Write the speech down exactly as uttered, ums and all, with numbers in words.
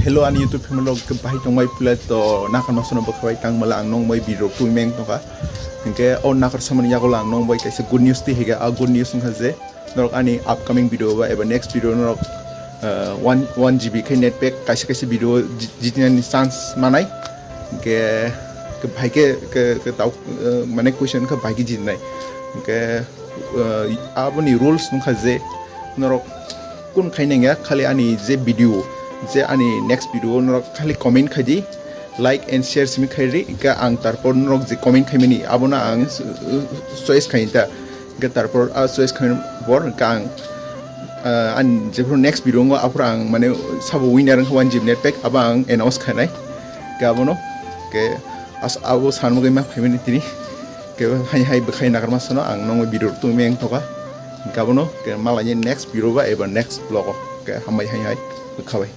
Hello, ani YouTube family rok bahai tongbai pula to nakar masano bwkha bai tang mala ang nong bai video twi meng tongkha. Hingke o nakar samani yago ang nong bai kaisa good news ti higa, a good news wngkha je norok ani upcoming video ba eba next video norok, uh, one, one G B khe net pack kaisa kaisa video ji-, jitinani chance manai. Hingke ke bahai ke, ke, ke tau, uh, mane question khe bahai ke jitinai. Hingke, uh, aboni rules wngkha je norok kun khaineng ya, khali ani je video, je ani next video norok khali comment khai di, like and share simi khai ri, hingke ang tarpor norok je comment khaimani abono ang s-, s-, choice khai ta, hingke tarpor a choice khai bor hingke ang, ah, ani jephuru next video ngo aphuru ang mane sabo winner wngkha one G B net pack abo ang announce khainai, hingke abono, hingke as-, abo san bagwi ma phaimani tini. Kebo hai hai bwkhai nakarma sano ang nongni video twi meng toka. Gabono ke malai next video ba eba next vlog o ke hambai hai hai bwkha bai.